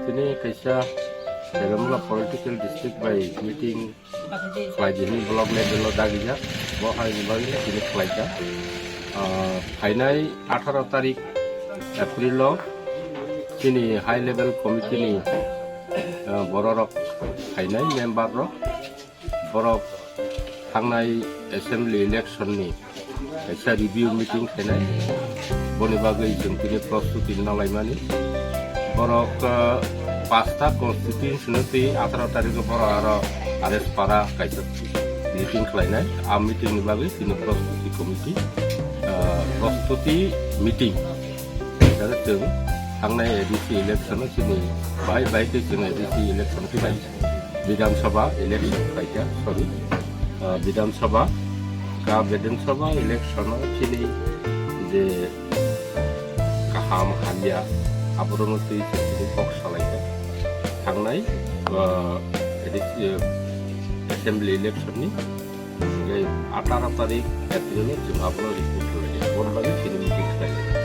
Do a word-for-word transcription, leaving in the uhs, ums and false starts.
Tini kaisa Belomla political district bai meeting khlai di hwnwi block level o dagijak. Bo haini bagwi tini khlaijak. Ah, phainai atharo tarik April o chini high level committee ni, ah, bororok phainai member rok. Borok thangnai assembly election ni kaisa review meeting khainai, boni bagwi chwng tini prostuti nalaimani. Borok, ah, pasta constituency no twi atharo tarikh o borok aro R S Para kaisa meeting khlainai. A meeting ni bagwi tini prostuti committee, ah, prostuti meeting. Kaisa chwng thangnai A D C election o chini bai bai khe chwng A D C election khlai. Bidhan Sabha election khlaikha, sorry, ah, Bidhan Sabha, ka Bidhan Sabha election o chini je kaham hamya, aborokno twi chini kok salaikha. Thangnai, ah, A D C, eh, assembly election ni, eh, atharo tarik April o chwng abono report khlaikha. Boni bagwi chini meeting khlaikha.